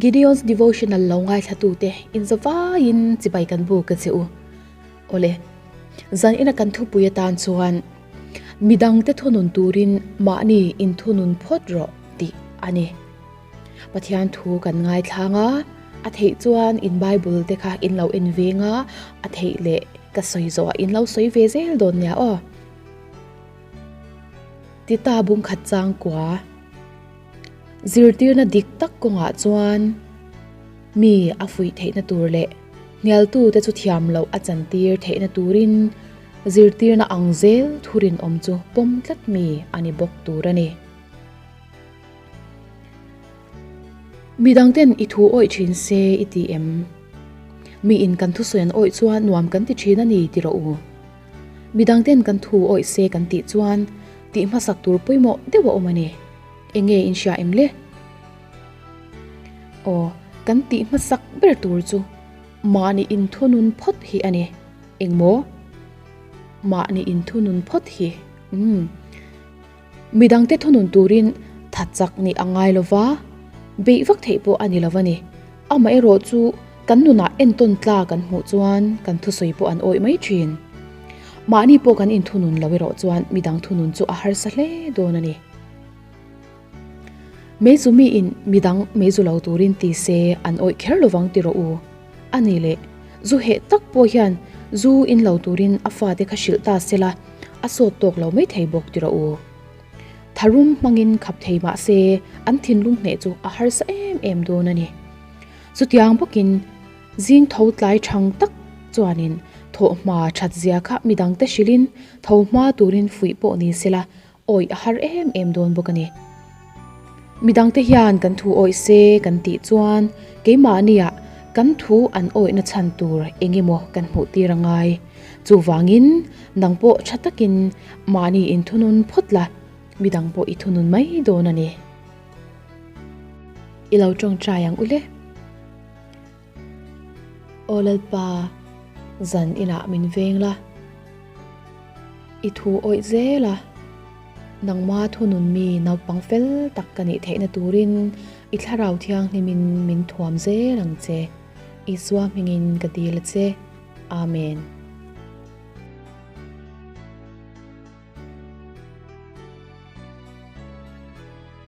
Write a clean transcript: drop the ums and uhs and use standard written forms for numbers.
Gideon's Devotional lo ngaithlatute inzavaiin chibai kan buk a che u. Awle, zan ina kan thupui atan chuan midangte thunun turin mahni inthunun phawt rawh tih a ni. Pathian thu kan ngaithlang a, a theih chuan in Bible te kha in lo en veng a, a theih leh ka sawi zawhah in lo sawi ve zel dawn nia aw. Tita bungkhat changkua. Zirtirna dik tak kawngah chuan mi a fuih theihna tur leh hnialtute chu thiam loh a chantir theihna turin zirtirna ang zel thu rinawm chu pawm tlat mi a ni bawk tur a ni. Midangten i thu awih thin se i ti em? Miin kan thusawi an awih chuan nuam kan ti thin a ni ti rawh u. Midangten kan thu awih se kan tih chuan tih hmasak tur pawimawh deuh a awm a ni. Enge in hria em le? Aw, kan tih hmasak ber tur chu mahni inthunun phawt hi a ni. Engmaw? Mahni inthunun phawt hi. Umm. Midangte thunun turin tha chak nih a ngai lo va, beih vak theih pawh a ni lo a ni. Amaherawh chu kan nunah entawn tla kan hmuh chuan kan thusawi pawh an awih mai thin. Mahni pawh kan inthunun lo erawh chuan midang thunun chu a harsa hle dawn a ni. Meizu miin midang meizu lo turin ti se an awih kher lovang ti rawh u. A ni leh, zu heh tak pawh hian zu in lo turin a fate kha hrilh ta se la, a sawt tawk lo mai thei bawk ti rawh u. Tharum hmangin khap thei mah se an thinlung hneh chu a harsa em em dawn a ni. Chutiang bawkin zing tho tlai thang tak chuanin thawhhma that zia kha midangte hrilhin tho hma turin fuih pawh ni se la, Awih a har em em dawn bawk a ni. Midangte hian kan thu awih se kan tih chuan keimahniah kan thu an awihna chhan tur eng emaw kan hmuh tir a ngai. Chuvangin nang pawh tha takin mahni inthunun phawt la, midang pawh i thunun mai dawn a ni. I lo tawngtai ang u le. Aw Lalpa, zan inah min veng la. I thu awih zel a, nangma thunun mi naupang fel tak ka nih theihna turin i thlarau thianghlimin min thuam zel ang che. Isua hmingin ka dil a che. Amen.